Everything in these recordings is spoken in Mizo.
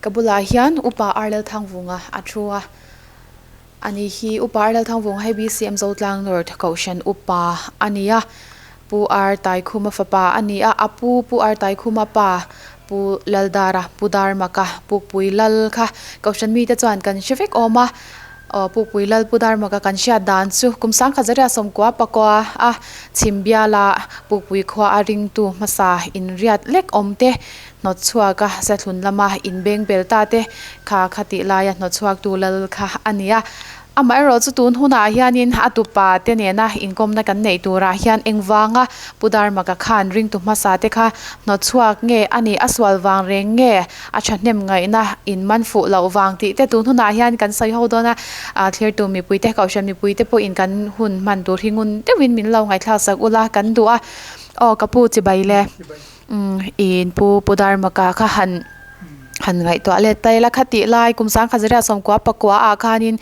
Ka bulah hian Upa Ar Lalthangvunga a thu a, ani hi Upa Ar Lalthangvunga hi BCM Zotlang North Kohhran Upa a ni a, Pu Ar Taikhuma fapa a ni a, a pu Pu Ar Taikhuma pa Pu Laldara Pu Darmaka Pukpui Lal kha Kohhran mite chuan kan hre vek awm a, Aw Pukpui Lal Pu Darmaka kan hriat dan chu kum sangkhat zaria sawmkua pakua a chhim biala Pukpui khua a ringtu hmasa inriat lek awm te hnawt chhuak a Sethlun lama inbeng bel ta te kha kha tih laia hnawt chhuaktu lal kha a ni a. Amaherawh chu tun hunah hianin a tupa te nena inkawmna kan neih turah hian engvanga Pu Darmaka khan ringtu hmasa te kha hnawt chhuak nge a nih a sual vang reng nge a thahnem ngaihna in man fuh loh vang tih te tun hunah hian kan sawi ho dawn a, thlirtu mipui te kohhran mipui te pawhin kan hun hman tur hi ngun deuhin min lo ngaihthlak sak ula kan duh a. Aw ka pu chibai le. Umm in pu Pu Darmaka kha han han ngaihtuah let ta ila khatih lai kum sangkhat zariah sawmkua pakua ah khanin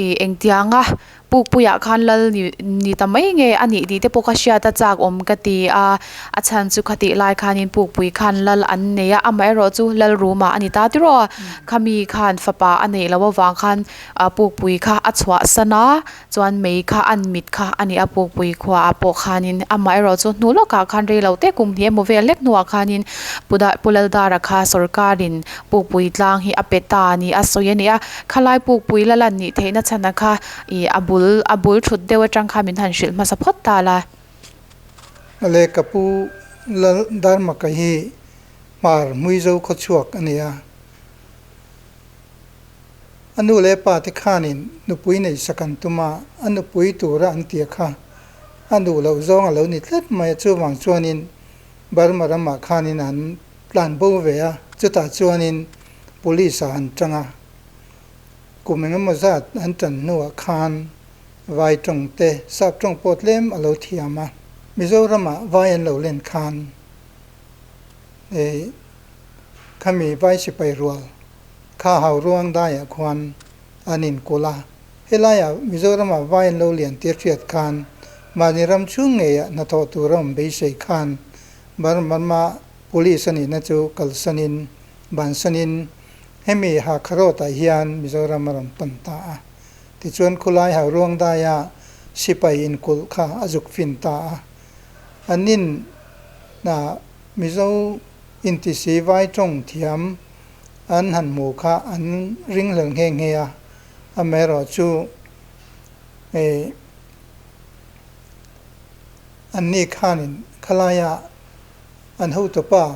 ih engtianga Pukpuiah khan lal ni ni ta mai nge a nih tih te pawh ka hriat a chak awm ka ti a, a chhan chu khatih lai khanin Pukpui khan lal an nei a, amaherawh chu lal rumah a ni ta tiraw khami khan fapa a neih loh avang khan ah Pukpui kha a chhuahsan a chuan mei kha an mit kha a ni a Pukpui khuaah pawh khanin amaherawh chu hnu lawkah khan rei lo te kum hnih emaw vel hlek hnuah khanin Pu Da Pu Laldara kha sawrkarin Pukpui tlang hi a pe ta a ni a sawi a ni a. Khalai pukpui la lan nih theihna chhan a kha ih a bul a bul thut deuh atang kha min han hrilh hmasa phawt ta la. Ale ka pu Lal Darmaka hi hmar Hmuizo khaw chhuak a ni a. A nu leh pa te khanin nupui nei sak an tum a, a nupui tura an tia kha a duh loh zawng a lo ni tlat mai a, chuvang chuanin Burma ramah khanin an tlan bo ve a, chutah chuanin Police ah an tang a, kum engemaw zat an tan hnuah khan vai tawng te, sap tawng pawh tlem a lo thiam a. Mizoramah vai an lo len khan eh khami vai sipai rual kha hau ruang daiah khuan an inkulh a. Helaiah Mizoramah vai an lo lian tir hriat khan mahni ram chhung ngeiah hnathawh tur a awm beisei khan Burma Police a nihna chu kalsanin Bansanin hemi Hakha Road ah hian Mizoram a rawn pan ta a. Tichuan khulai ho ruang daia sipai inkulh kha a zuk fin ta a. An in ah Mizo intisi vai tawng thiam an han hmu kha an ringhlel nghe nghe a. Amaherawh chu hei anni khanin khalaia An hotupa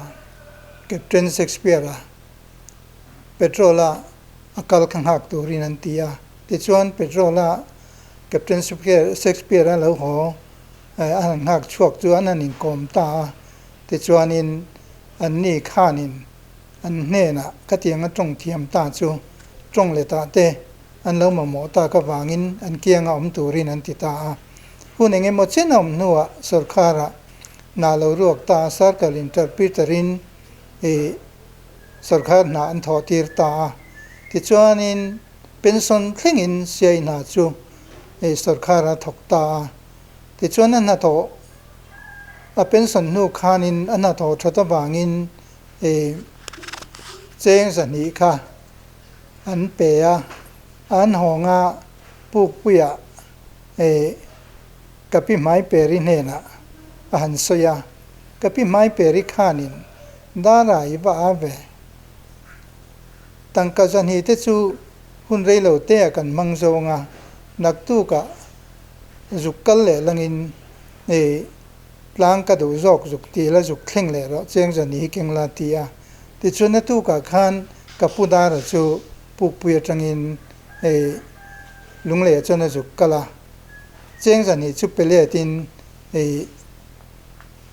Captain Shakespeare-a petrol-a a kal kha nghak turin an ti a. Tichuan petrol-a Captain Shakespeare-a lo haw a han nghak chhuak chu an han inkawm ta a. Tichuanin anni khanin an hnenah khatiang a tawng thiam ta chu tawng letah te an lo mamawh tak avangin an kianga awm turin an ti ta a. Hun engemaw chen a awm hnuah sawrkharah hna lo ruak ta a, Circle Interpreter in ih sawrkar hna an thawh tir ta a. Tichuanin pension thlengin siai hna chu ih sawrkar a thawk ta a. Tichuan a hnathawh a pension hnu khanin a hnathawh that avangin ih cheng zahnih kha an pe a, an hawnga pukpuiah ih Ka pi Hmaiperi hnenah a han sawi a, Ka pi Hmaiperi khanin Dara i va a ve. Tangka zahnih te chu hun rei lo te ah kan hmang zawng a, naktukah zuk kal leh langin i tlang ka duh zawk zuk ti la zuk thleng leh rawh cheng zahnih hi keng la ti a. Tichuan a tukah khan ka pu Dara chu pukpui atangin i lunglei ah chuan a zuk kal a. Cheng zahnih chu pe letin ei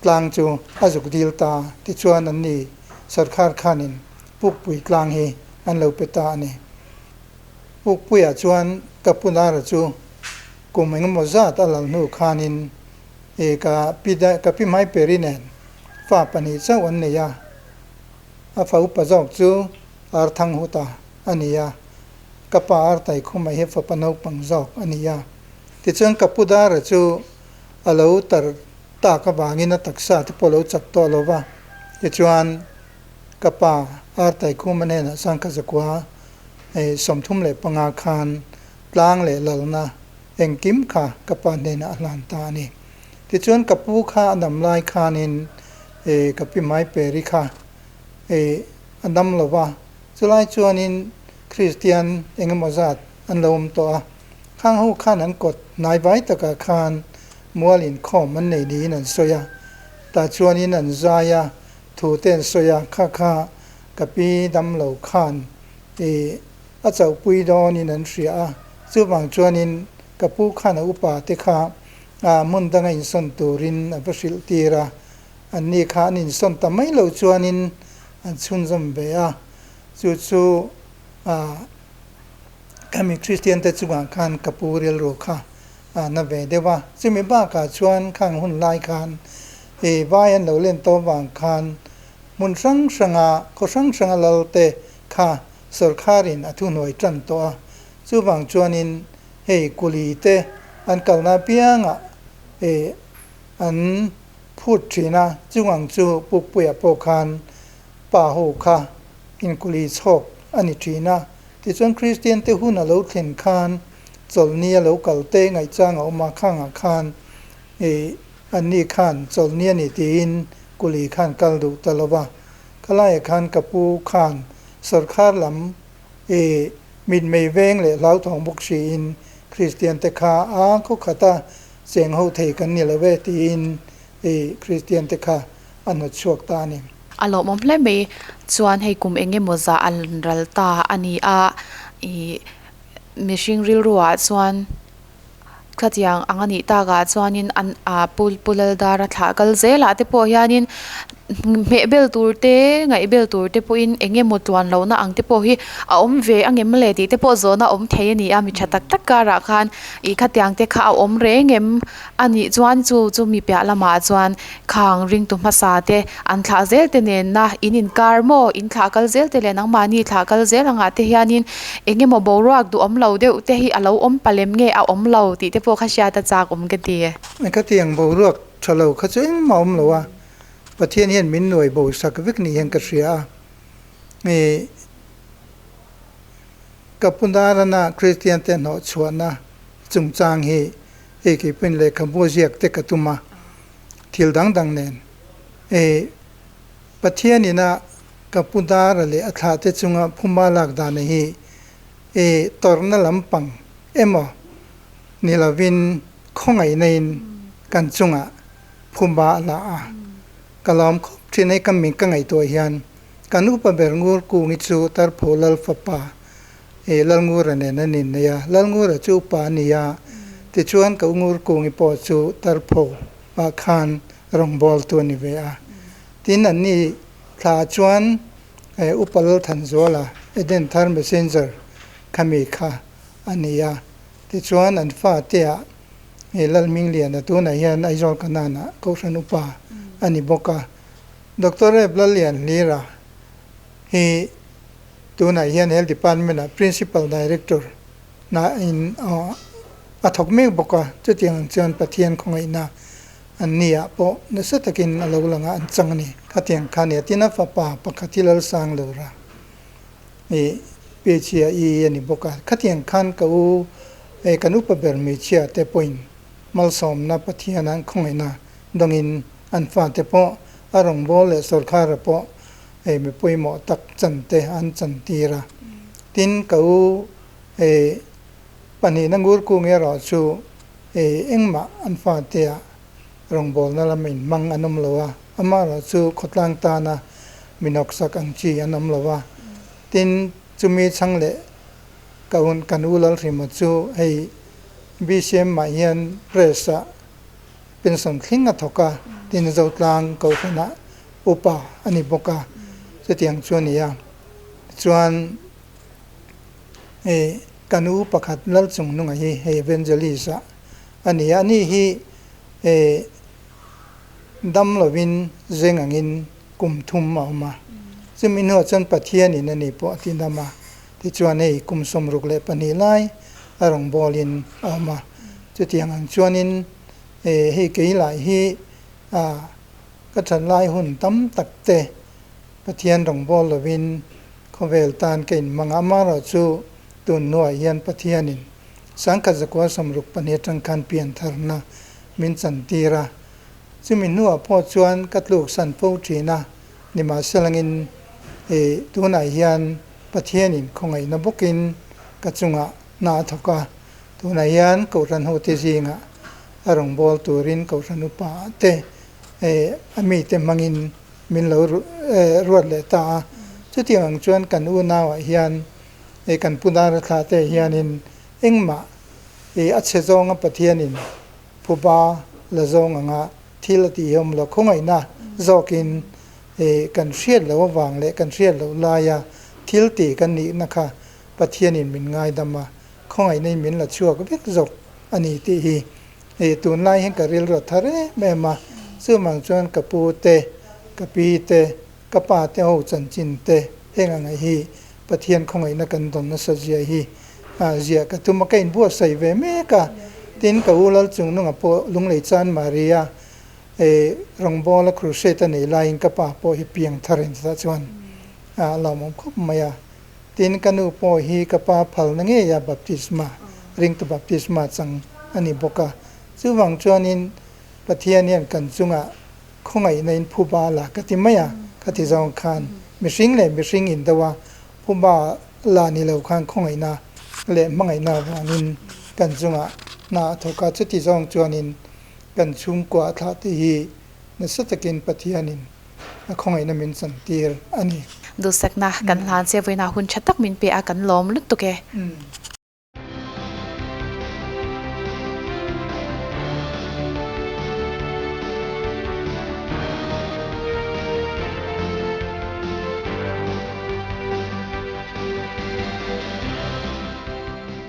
tlang chu a zuk dil ta tichuan an ni sarkhar khanin Pukpui tlang hi an lo pe ta a ni. Pukpuiah chuan ka pu Nara chu kum engemaw zat a lal hnu khanin ei ka pi ka pi Hmaiperi nen fa pahnih chauh an nei a, a fa upa zawk chu Arthanghuta a ni a. Ka pa Artai Khuma hi fapa naupang zawk a ni a. Tichuan ka pu Dara chu a lo tar tak avangin a taksa te pawh a lo chak tawh lo va. Tichuan ka pa Artaikhuma hnenah sangkhat zakua 35 khan tlang leh lalna engkim kha ka pa hnenah a hlan ta a ni. Tichuan ka pu kha a dam lai khanin ka pi Maiperi kha a dam lo va, chulai chuanin Kristian engemaw zat an lo awm tawh a, khang ho khan an kawt hnaivai takah khan mual inkhawm an nei niin an sawi a, tah chuanin an zai a, thu te an sawi a, kha kha ka pi dam lo khan a chauhpui dawnin an hria a, chuvang chuanin ka pu khan a upa te kha hmun danga insawn turin a va hrilh tir a, anni kha an insawn ta mai lo chuanin an chhunzawm ve a, chu chu khami Kristian te chungah khan ka pu rilru kha a na ve deuh a, chumi bakah chuan khang hun lai khan vai an lo len tawh vang khan hmun hrang hranga khaw hrang hranga lal te kha sawrkharin a thuhnuai tan tawh a, chuvang chuanin hei kuli te an kalna apiangah an phut thin a, chungang chu Pukpuia pawh khan pa ho kha inkuli chhawk a ni thin a, tichuan Kristian te hun a lo thlen khan chawlhni a lo kal te ngaihchang a awm a, khangah khan anni khan chawlhni a ni tiin kuli khan kal duh ta lo va, khalaiah khan ka pu khan sawrkhar lam mitmei veng leh hlauthawng bawk hriin Kristian te kha a khaw khata cheng ho thei kan ni lo e tiin Kristian te kha a hnawt chhuak ta a ni. A lawmawm hle mai chuan hei kum eng emaw zah an ral ta a ni a, ih mihring rilruah chuan khatiang ang a nih takah chuanin an ah pu pu Laldara thlah kal zelah te pawh hianin hmeh bel tur te ngaih bel tur te pawhin eng emaw tluan lohna ang te pawh hi a awm ve ang em le tih te pawh zawhna awm thei a ni a mi tha tak tak karah khan ih khatiang te kha a awm reng em a nih chuan chu chu mi piah lamah chuan Khang ringtu hmasa te an thlah zel te nenna in inkar maw in thlah kal zel te leh nangmahni thlah kal zel angah te hianin eng emaw boruak duhawm lo deuh te hi a lo awm palem nge a awm lo tih te pawh kha hriat a chak awm ka ti. Khatiang boruak tha lo kha chu engmah awm lo a, Pathian hian min nuai bo sak vek ni hian ka hria a, ih ka pu Narana Kristian te hnawh chhuahna chungchang hi hei keipawhin lehkhabu ziak te ka tum a. Thil dang dang nen e Pathian ina ka pu dara leh a thlah te chunga phuma lak dan hi e tawrhna lampang emaw ni lovin khawngaihna in kan chunga phuma a la a. Ka lawm khawp thin hei ka min ka ngaihtuah hian kan upa ber ngur kungi chu Tarpho Lal fapa e Lalngura nen an innei a, Lalngura chu upa a ni a, tichuan ka u Ngur Kungi pawh chu Tarpho ah khan rawngbawltu a ni ve a. Tin, anni thla chuan e Upa Lalthanzuala, Eden Thar Messenger khami kha a ni a, tichuan an fate ah e Lalhmingliana tunah hian Aizawl Kanan ah Kohhran Upa a ni bawk a. Doctor Rep Lallianhlira hi Tunah hian Health Department ah Principal Director na in a thawk mek bawk a, chutiang ang chuan Pathian khawngaihna an ni ah pawh nasa takin a lo lang a, an chang a ni. Khatiang kha nia tin a fapa pakhat hi Lalsang Lura i Pechhia i a ni bawk a, khatiang khan ka u kan upa ber hmeichhia te pawhin malsawmna Pathian an khawngaihna dawngin an fate pawh a rawngbâwl leh sawrkhara pawh hei mi pawimawh tak chan te an chan tir a. Tin, ka u hei pahnihna ngur kung erawh chu hei engmah an fate ah rawngbawlna lam in hmang an awm lo a, amaherawh chu khawtlang tana mi hnawksak ang chi an awm lo a. Tin, chumi chhang leh ka un kan u Lalhrima chu hei BCM mah hian press ah pension thleng a thawk a, tin Zotlang Kohhranah upa a ni bawk a, chutiang chu a ni a. Chuan hei kan u pakhat Lalchungnunga hi hei evangelist ah a ni a, ani hi hei dam lovin zeng angin kum thum a awm a, chumi hnuah chuan Pathianin a ni pawh a ti dam a, tichuan hei kum 62 lai a rawngbawlin a awm a, chutiang ang chuanin hei kei lai hi a. Ka that lai hun tam tak te Pathian rawngbâwl lovin khawvêl tân ka inhmang a, amaherawhchu tûn hnuah hian Pathianin 1962 aṭang khân piantharna min chantîr a. Chumi hnuah pawh chuan ka tluksan fo ṭhîn a, nimahselangin ih tûnah hian Pathianin khawngaihna bawkin ka chungah hna a thawk a, tûnah hian Kohhran hote zîngah a rawngbâwl tûrin Kohhran upa te a mite hmangin min lo ruat leh ta a. Chutiang ang chuan kan unauah hian kan pu Dara thlah te hianin engmah a chhe zawnga Pathianin phuba la zawng anga thil a tih hi awm lo. Khawngaihna zawkin kan hriat loh avang leh kan hriat loh laia thil tih kan nihna kha Pathianin min ngaidam a, khawngaihna in min la chhuak vek zawk a ni tih hi Hei tunlai hian ka rilru a thar em em a, chuvang chuan ka pu te, ka pi te, ka pa te ho chanchin te heng ang hi Pathian khawngaihna kan dawn nasa zia hi ziah ka tum a, ka inbuatsaih ve mek a, tin ka u Lalchungnunga pawh Lunglei Chan Maria rawngbawla crusade a neih laiin ka pa pawh hi piang thar in tah chuan a lawmawm khawp mai a. Tin, ka nu pawh hi ka pa phalna ngeia baptisma, ringtu baptisma chang a ni bawk a. Chuvang chuanin Pathian hian kan chungah khawngaihna in phuba la ka ti mai a, ka ti zawng khan mihring leh mihring indo a, phuba la ni lo khan khawngaihna leh hmangaihna avangin kan chungah hna a thawk a. Chuti zawng chuanin kan chhungkua thlah te hi nasa takin Pathianin a khawngaihna min chantir a ni. Duhsakna kan hlan che vawiinah hun tha tak min pe a, kan lawm lutuk e.